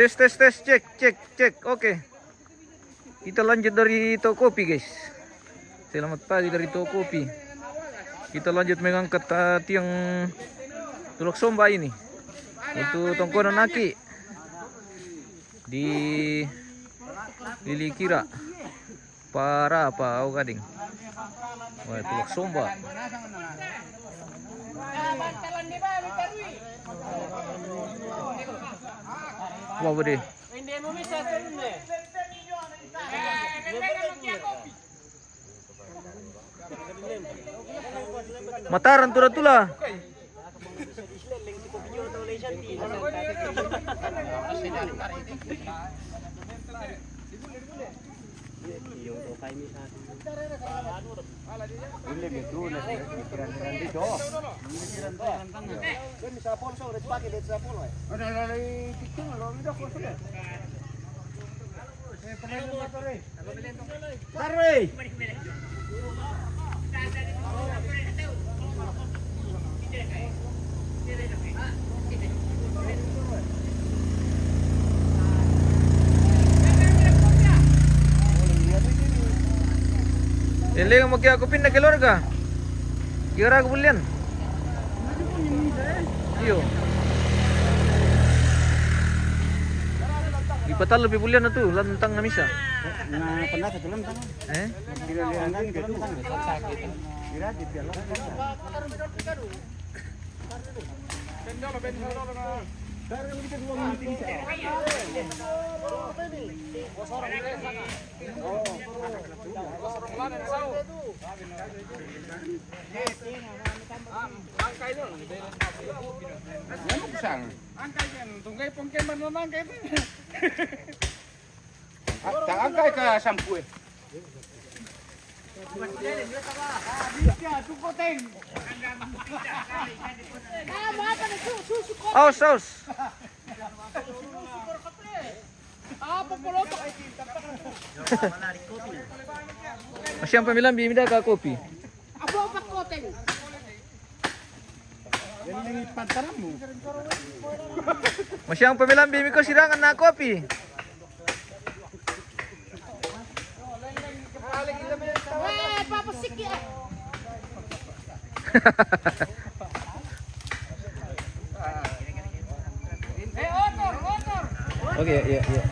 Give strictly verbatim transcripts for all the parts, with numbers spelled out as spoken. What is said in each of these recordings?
Tes, tes, tes, cek, cek, cek. Oke. Kita lanjut dari Tokopi, guys. Selamat pagi dari Tokopi. Kita lanjut mengangkat, eh, tiang Tulak Somba ini. Itu tongkonan aki di Lilikira. Para apa au gading. Wah, Tulak Somba. Wah, bede. Mataran tula-tula. Ele mo kia aku pindah keluarga. Kira aku bulian. Iyo. Ipatal lebih bulian tu lantang na misa. Nah, pernah satu lantang. Eh? Kira-kira lantang itu lantang. Kira di piala. Angkai ka sampue. Aus, aus. Masiang pamilambi mi da ka kopi. Masiang pamilambi mi ko sidangan na kopi. Oke, iya, iya.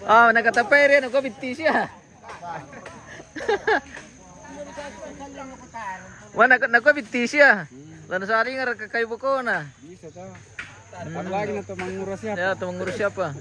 Ah, nakatapay rin ako, bitisi ah. Wa, nako, nako bitisi ah. Lano sa ringar kakai bukona. Bisa ta. Apalagi na to mangurus siapa? Ya, to mangurus siapa?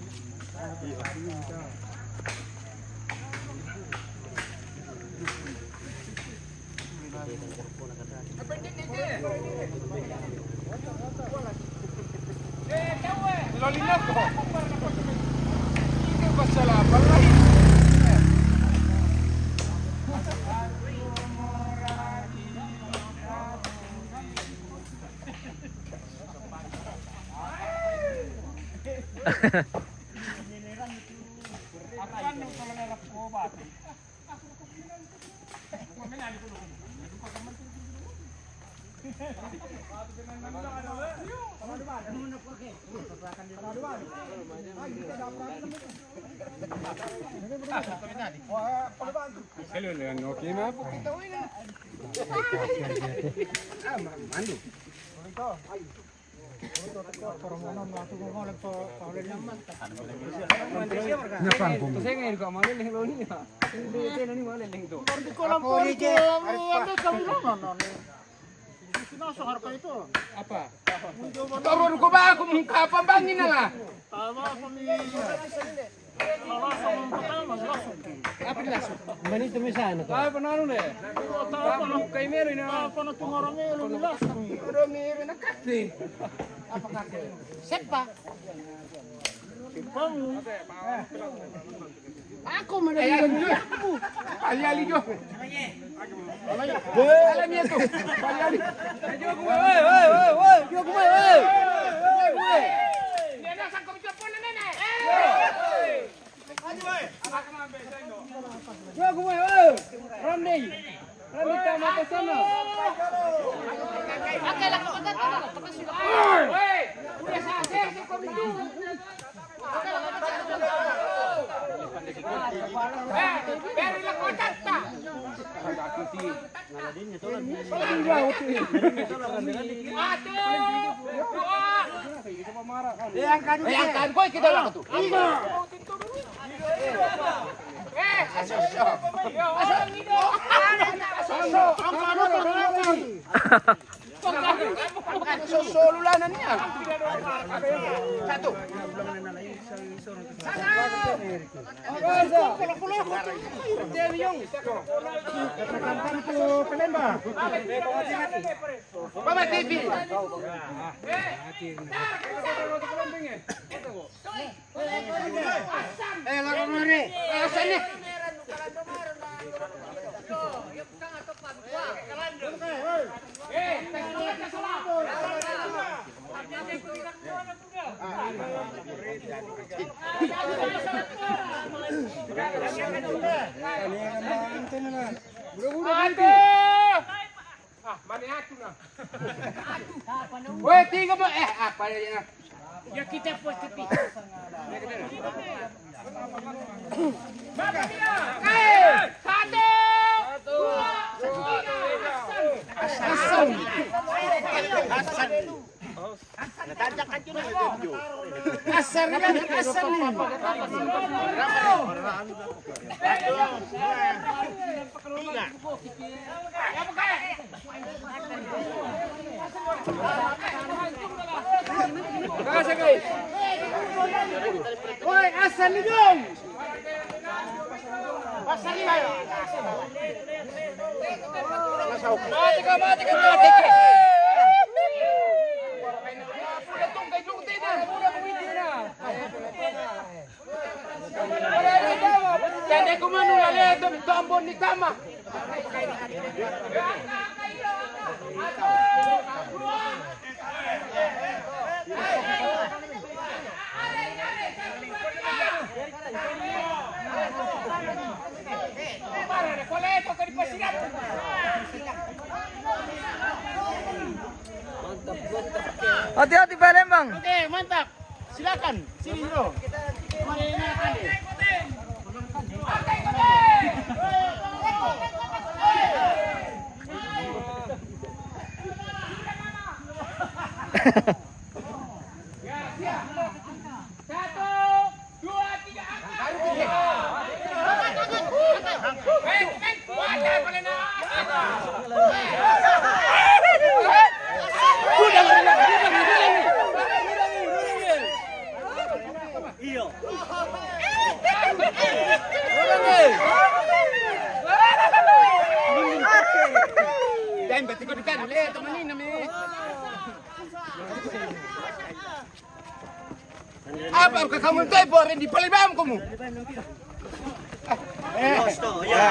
Apa? Turun ko ba aku mungkapang bangin na lah. Apa dilasuk? Manito mi sana ko. Apa nanu ne? Apa na tumorong e lu dilasuk. Udah mi na kati. Apa kati? Sepa. Aku mana? Ayah, ayah, ayah. Eh, angkat ko kita lah tu. Sosolo lang na niya. Satu. Mama T V. Eh, lawan mari. Eh, sini. Ah, mana atu na? Weh, tiga ba-, eh, apa ya? Ya kita positif. Maka dia. Eh, satu, dua, tiga, asan. Asan. Asan. Asan. Oi, asan ni dong. Mati ka, mati ka, mati ka. Tende kumanu la le to, to ambon ni tama. Hati-hati, Palembang. Oke, mantap. Silakan, sini dulu. Mari, ini akan. Satu, dua, tiga, angkat. Iyo. Dai, berarti kau di sana, le, teman ini, mi. Apa ka kamu tepo, Randy? Palembang kamu. Eh, ya.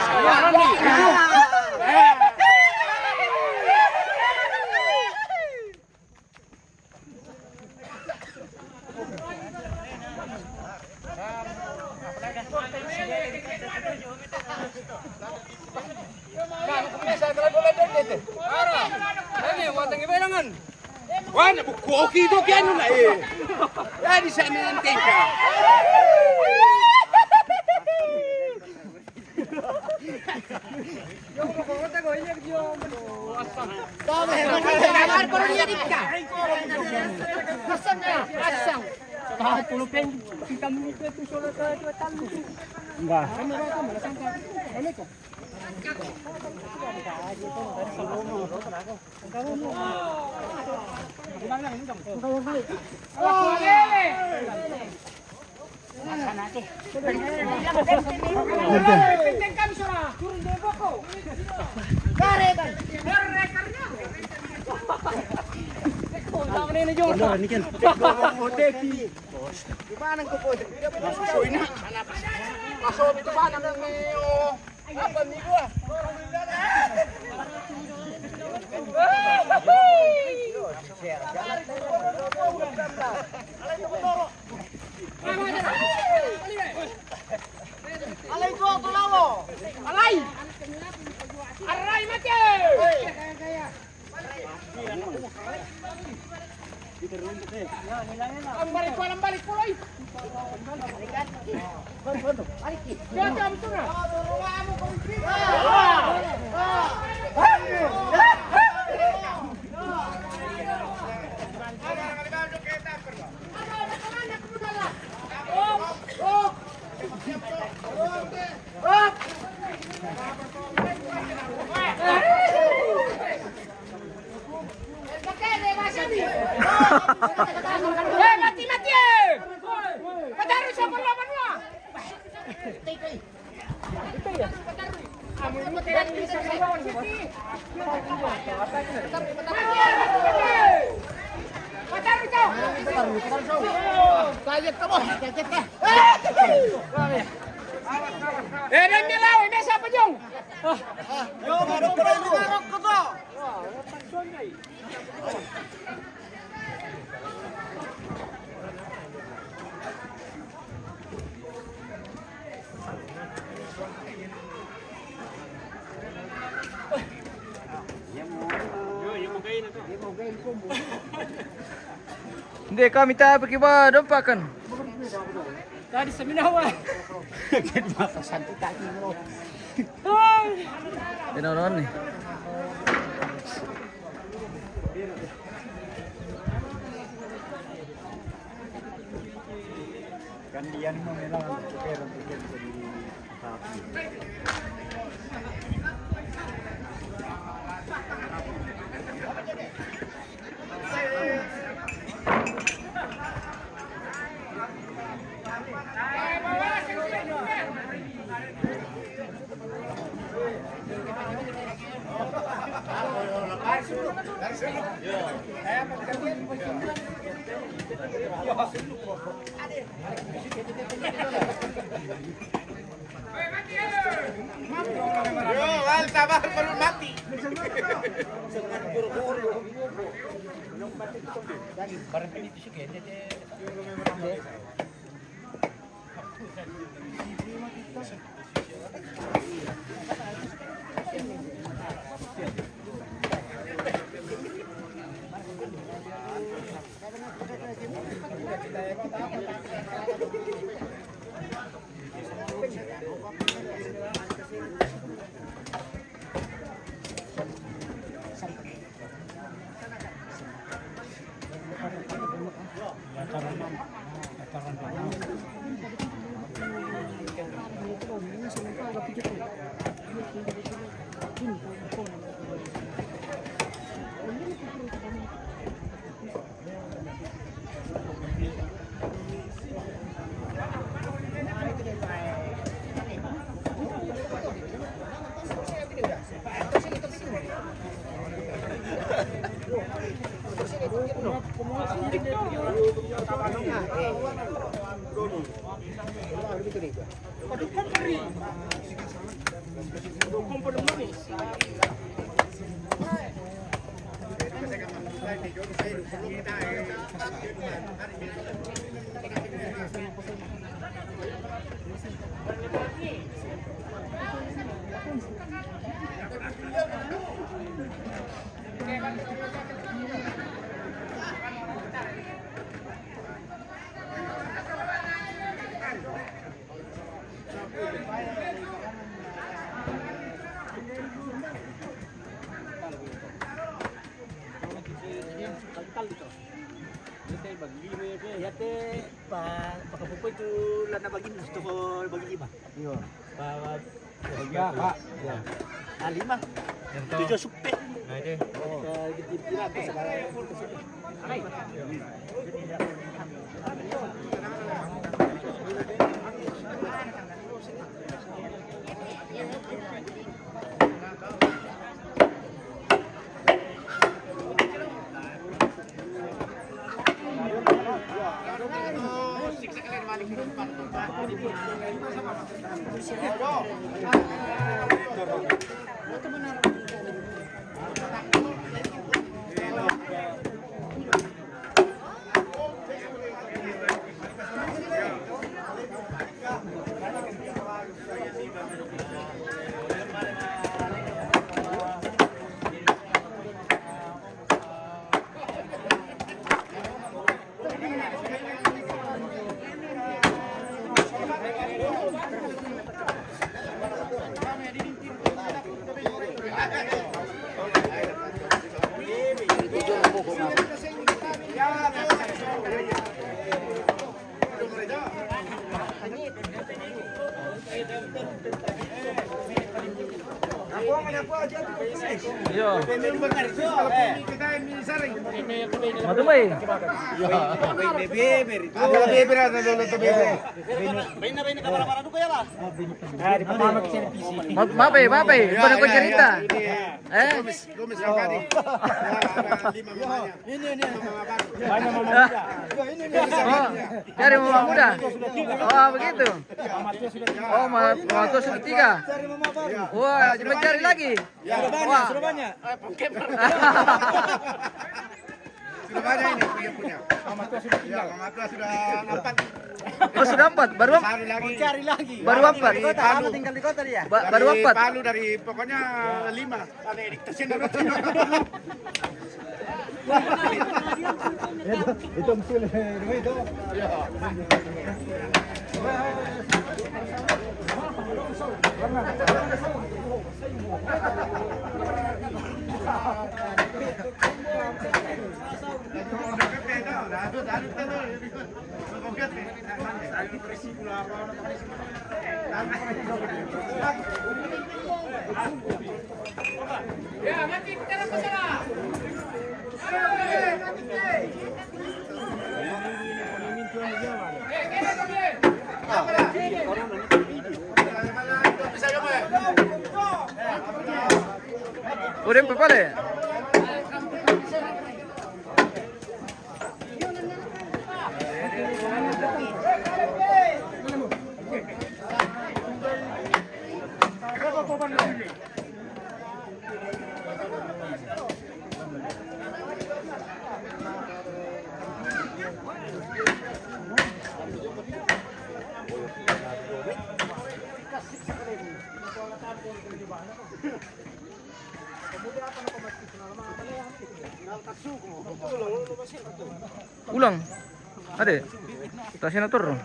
Ara, ini watang ibelangan. Wana buku oki itu kianu na, eh. Tadi saya menantikan. Gimana ko po? Masusoy na. Masobi to ba naman may, oh, apa ni ko, ah? Balik, balik, balik, balik. Dia jam tu nah. Eh, mati, mati, eh! Pajaru siapa lawan wah? Eh, dan dia lawan, dia siapa, Jong? Hindi ka mita pakiba doon pa kan. Tadi seminawa. Kita santai tadi, bro. Ay. Pinaw naman eh. Kan dia ni memang tukar, tukar jadi sapi. Yo, wal, sabar, baru mati. Yate, pa, pakapupoy to lana bagin, gusto ko bagin lima. Iyo. Pa, pa, Tiga, Pak. Ya. Ah, lima. Tujuh supe. Nah, itu. Oh. Eh, di, di, di, di, Iya. Matu mai. Ada beber, ada dulu tuh beber. Mape, mape, bukan aku cerita. Eh? Gomes, Gomes, yang tadi. Ya, ada lima mamanya. Ini, ini. Banyak mama muda. Oh, cari mama muda. Oh, begitu. Oh, ma- mama tua sudah tiga. Wah, coba cari lagi. Sudah banyak, sudah banyak. Sudah banyak ini punya punya. Mama tua sudah tiga. Ya, mama tua sudah empat. Oh, sudah empat. Baru empat. Cari lagi. Baru empat. Di Palu. Tinggal di kota dia. Ba- baru empat. Palu dari pokoknya lima. Itu, itu betul, itu. Udah, pale. Ulang. Ade. Tasena tur.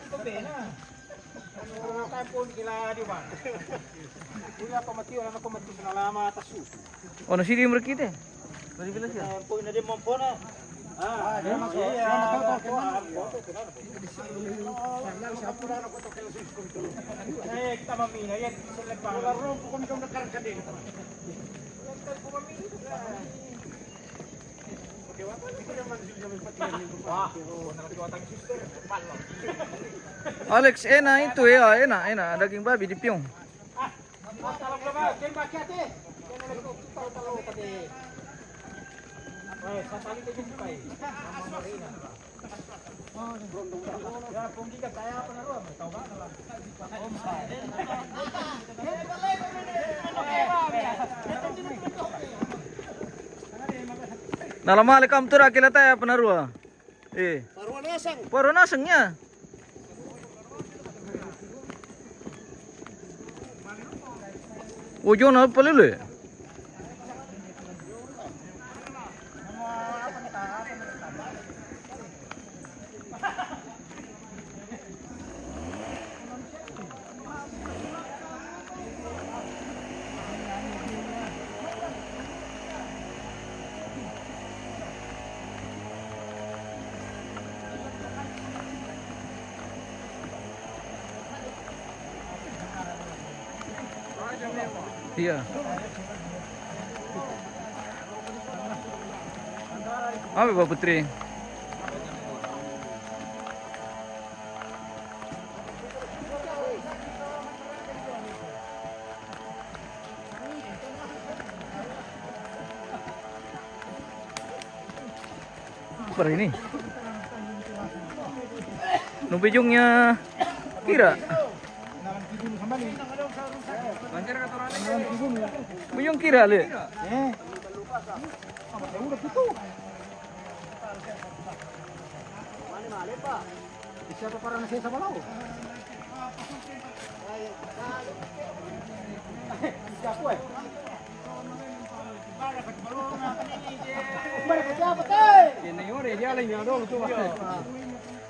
Ono sidi merkite. Dari bila sih? Ah, iya, iya. Eh, kita mamina, ya, selepas. Alex, enak itu ya, enak, enak daging babi di Piong. Nala male kam tura kila taya panarua. Eh. Parua nasang. Parua nasang ya. Ujung na palulu. Iya. Apa, Pak Putri? Apa ini? Nubijungnya kira. Bijung kira, le. Siapa para nasi sama lau? Siapa, eh?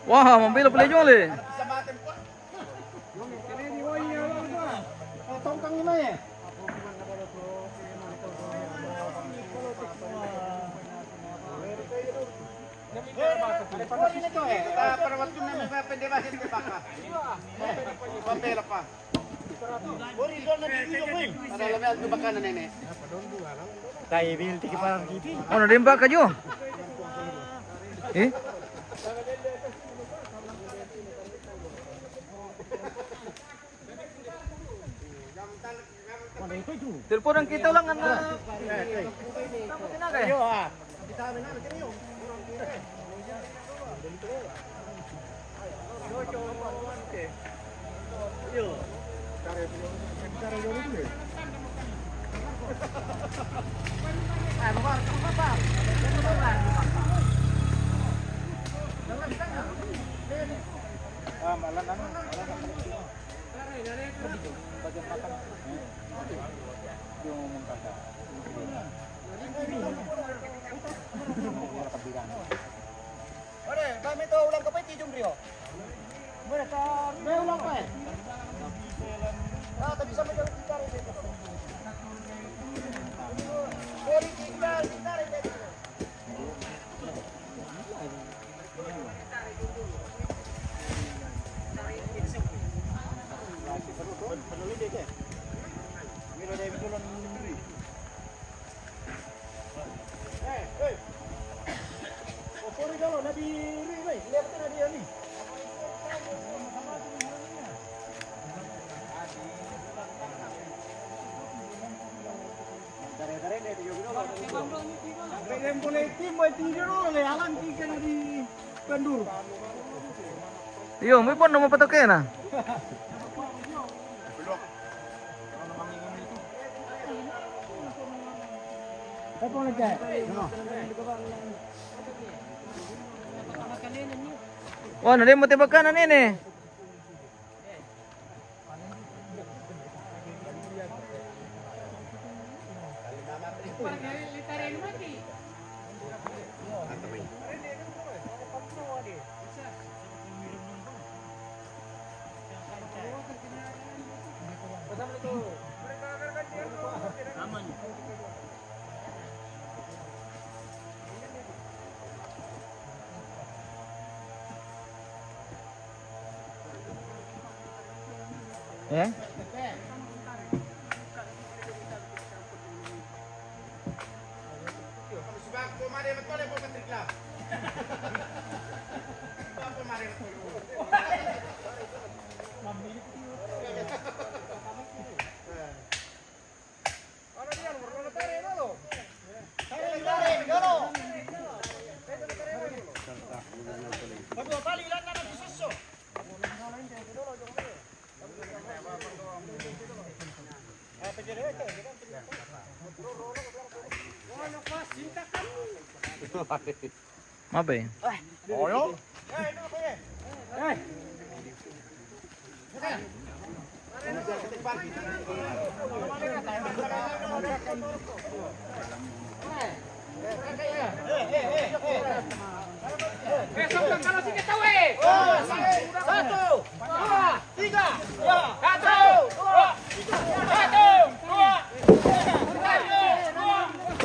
Wah, membela pele jole. Tongkang ini ya. Ada pada waktu ini, Pak, pendewasa di Pak. Pembela, Pak. Oh, nadembak ka jo. Eh? Teleponan kita ulang, anak. Ayo, ah. Ore, kami to ulang ka peti jum rio. Ore, ka, me ulang pa. Ah, tapi sama jauh kita. Ore, kita, kita. Iyo, mi pon no mapatokena. Wah, na demo tembakana nene. Eh? Mape? Satu, dua, tiga, satu, dua, satu, dua, satu, dua.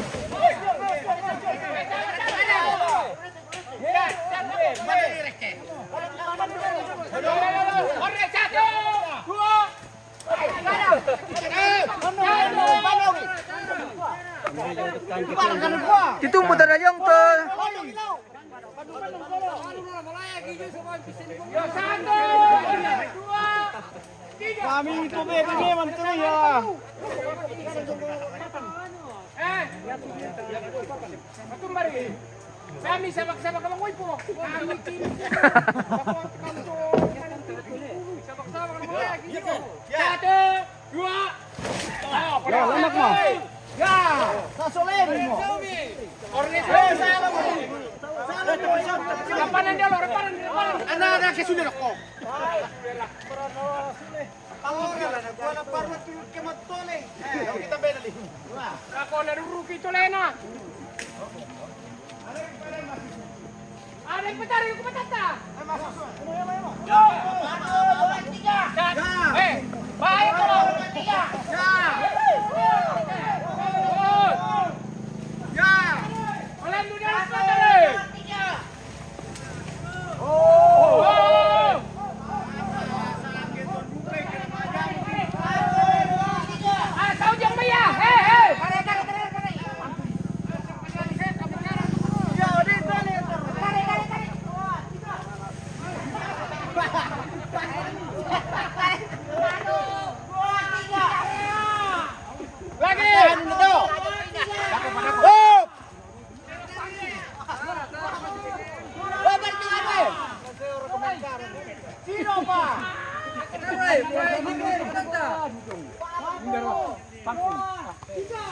Itu putar aja, Uncle. Kami itu bebe memang tuh ya. Eh, aku mari. Kami sabak-sabak abang Wipo. Kami tim. Sabak-sabak abang Wipo. Satu, dua. Ya, lemak mah. Ya, langsung lagi mah. Organisasi. Kapanan dia lo, kapanan, kapanan. Anak-anak ke sini kok. Kalau gua lapar mah turun ke Matole. Eh, kita beda nih. Wah. Kau nak dulu kita lena. Ada yang pencari ke Matata. Yo, tiga. Eh, baik kalau tiga. Ya. Ya. Kalian dulu di atas, Matata. Tiga. Oh. Oh.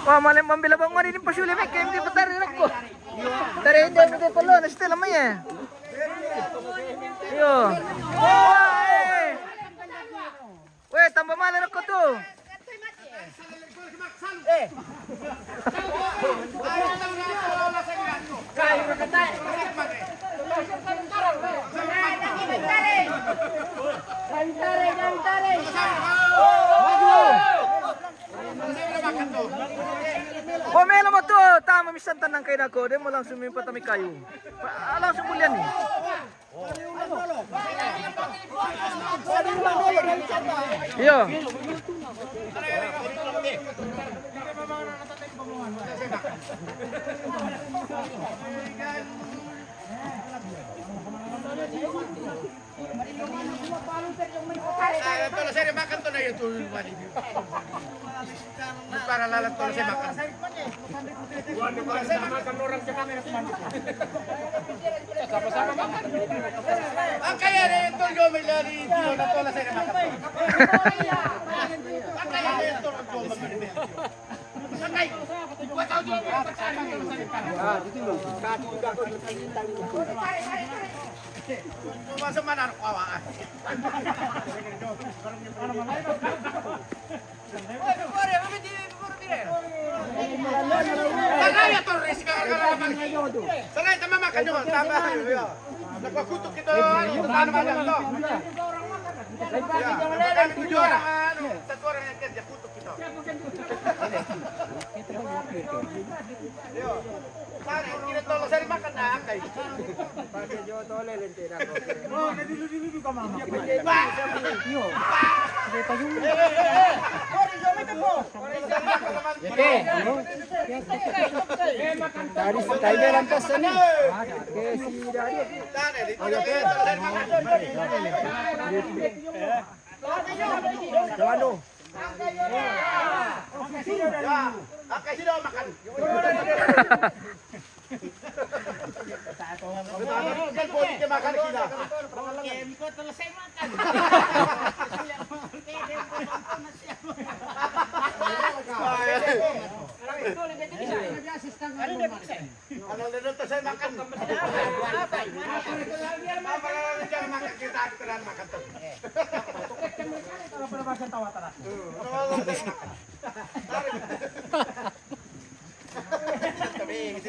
Wah, malam ambil abang mari ni pasuli mek, yang dia petar ni aku. Tare inda mi de palo na stela mai e. Iyo. Woi. Woi, tambah malam aku tu. Ko melo mo to, tama misan tanang kay nako, de mo langsung mimpa tami kayu. Ah, langsung bulian ni. Iyo. Tolo sere makan to na iyo tu wali. Para lalat tolo sere makan. Sama-sama makan. Makaya de tolo yo melari tolo sere makan. Makaya de tolo yo melari. Sangai, tama makan juga, tama. Nakukutuk kita, ano, ano, ano. Kami tujuh orang, ano, satu orang yang kerja, kutuk. Dari si Tiger lantas sana. Ke si Dario. Waduh. Ya, pakai sini makan. Kan boleh dia makan kita. Kalau dia tuh saya makan. Apa kalau dia makan kita aturan makan tuh. Kalau dia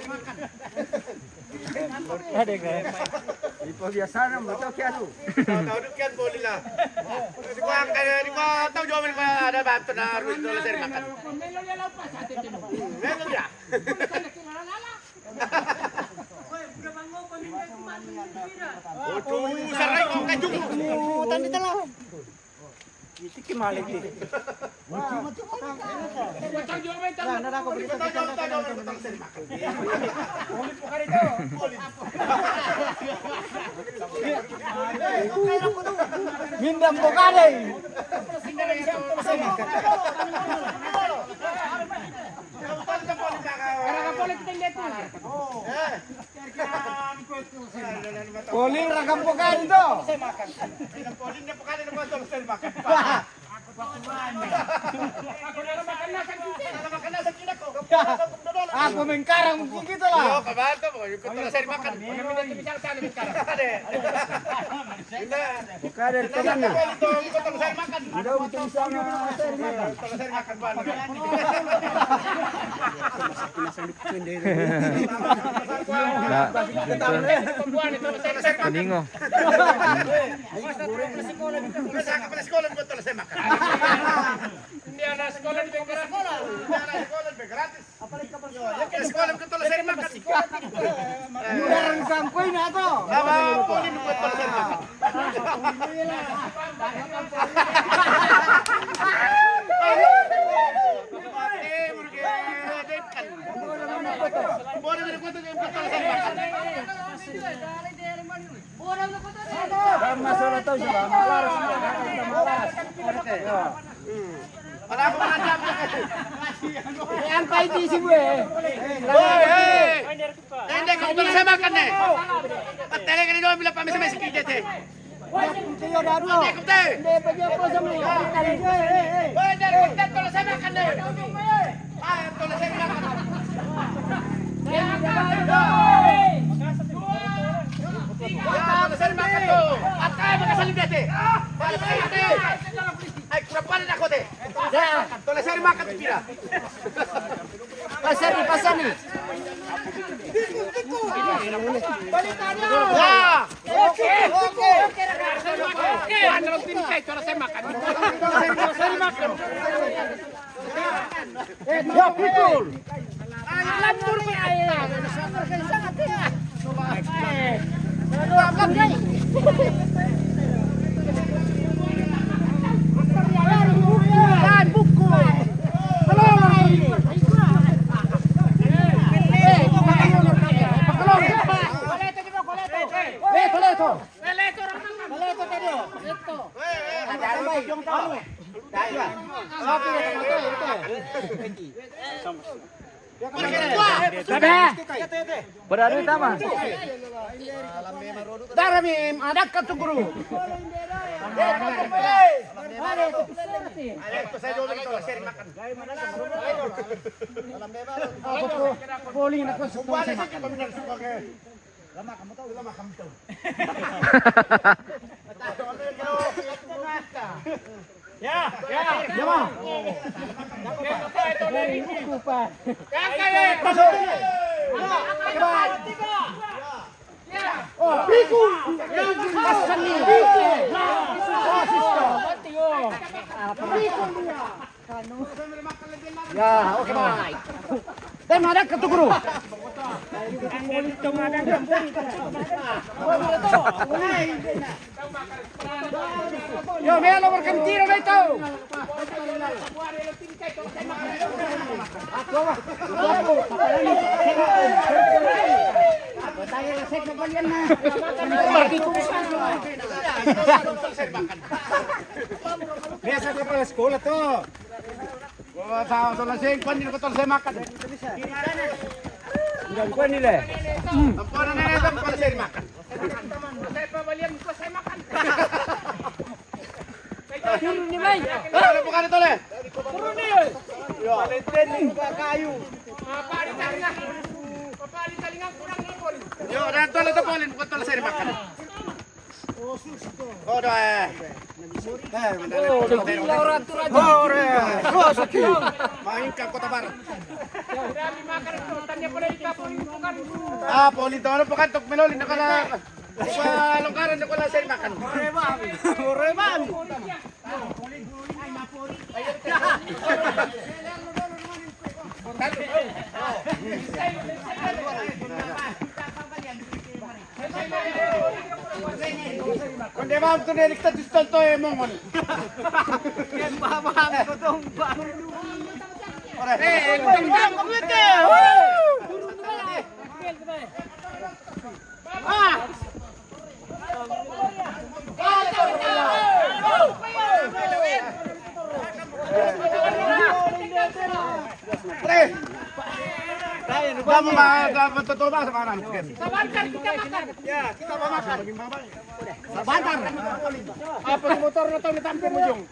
makan. Ada kan? Di pembiasaan, betul kian tu. Tahu tu kian boleh lah. Di kuang kaya di kuang tahu jual mana ada bantu na ruit tu lah saya makan. Memang ya. Oh, tu sarai kau kacung. Tadi telah. Iti ki malik ki. Mindam ko kade. Poli rakam pokari to. Aku mengkarang mungkin gitu lah. Yo, kabar tuh, ikut terus saya makan. Ada. Bukan dari teman. Ikut terus saya makan. Udah, ikut terus saya makan. Nah, gitu. Peningo. Sekolah di sekolah. Sekolah di sekolah. Sekolah di sekolah. Sekolah di sekolah. Orang kampung atau? Apa? Boleh buat sekolah. Yang pahit isi gue. Hei, hei. Ende ko tolo saya makan ne. Patele kali dua bila pamisa mesi kite te. Ende ko te. Ende ko te tolo saya makan ne. Ah, tolo saya Makan tu pira. Pasani, pasani. Ya. Oke, oke. Oke, anu tim kai, cara saya makan. Saya makan. Ya, pikul. Leto, leto. Berani tama. Dara mi, madakka tu guru. Bowling na ko. Lama kamu tahu, lama kamu tahu. Ya, ya. Ya, Bang. Dari buku, Pak. Masuk. Cepat. Oh, pikul. Pikul. Oh, sister. Pikul dia. Ya, oke, baik. Tem ada ke tu guru. Yo, melo berkentiro dai tau. Biasa kepala sekolah tu. Wah, tahu, tahu lah, saya kuan ni, kotor saya makan. Udah kuan ni, le. Tempat mana, tempat saya makan. Saya pembelian, saya makan. Turun ni, Mai. Ada bukan itu, le. Turun ni. Ya. Paling ni buka kayu. Apa di talinga? Apa di talinga kurang ni, Pol? Yo, dan tu le, tu Polin, kotor saya makan. Oh, dah, eh. Eh, bentar, bentar. Oh, re. Oh, sakit. Main ke Kota Barat. Ah, Polin tu, bukan tok melolin, tok kala. Bukan longkaran, tok kala saya makan. Ore, Bang. Ore, Bang. Konde mam tu nelik ta distan to e mongon. Ken baba ko tong ba. Ore. Eh, tong ba ko ngete. Ah. Pre. Kamu mah dapat tutup mah sama anak. Ya, kita mau makan. Sabantar. Apa motor na tau na tampil mo, Jong?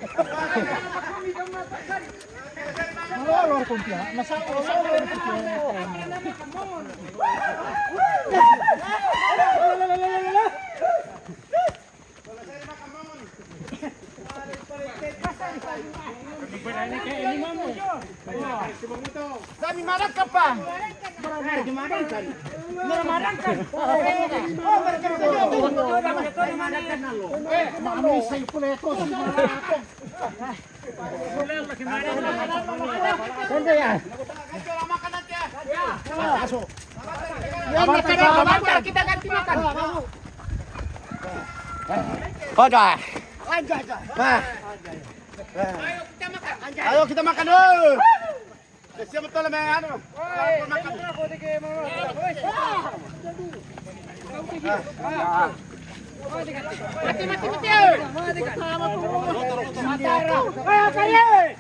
Malolor ko siya. Masa-, malolor ko siya. Kami marangkap pa. Marangkap. Mami, saya pula itu si marangkap. Siyempre yan. Yan, makan na, makan na, kita ganti makan. Hoda. Ayo kita makan, oh. Siya mo tala may ano. Mati, mati, mati. Ay, kaya.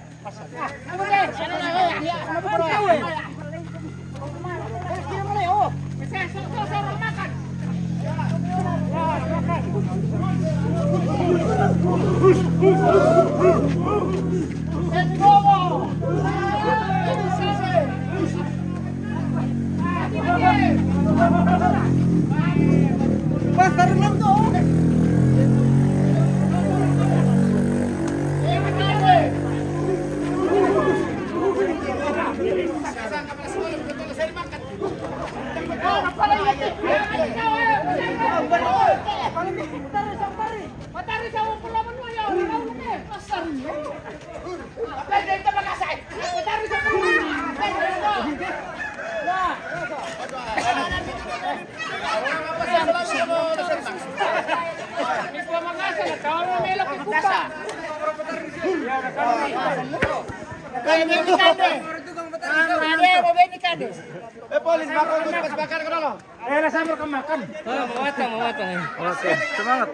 Eh, Polin, bakal terus pas bakar ke dalam. Eh, lah, sabar, kamu makan. Oh, mau matang, mau matang, ya. Oke, semangat.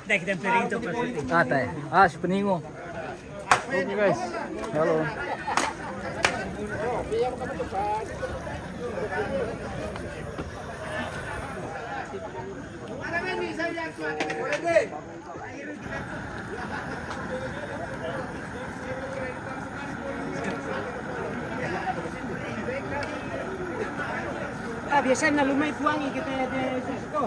Dai, che temperamento per tutti. Ah, dai. Ah, si peningo. Oke, guys. Halo. Ah, biasanya lumai tuangi kita di situ.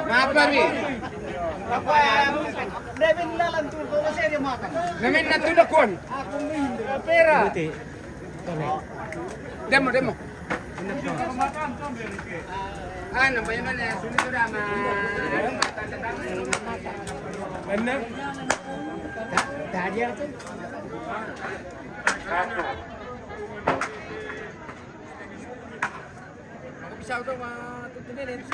Apa ni? Apa yang dia bilang tu, kalau saya dia makan. Namin na tunda kuan. Pera. Demo, demo. Ah, no, pues, no, no, no, no, no, no. Ano? Dali ako. Ako bisa ako to, matutunin, eh.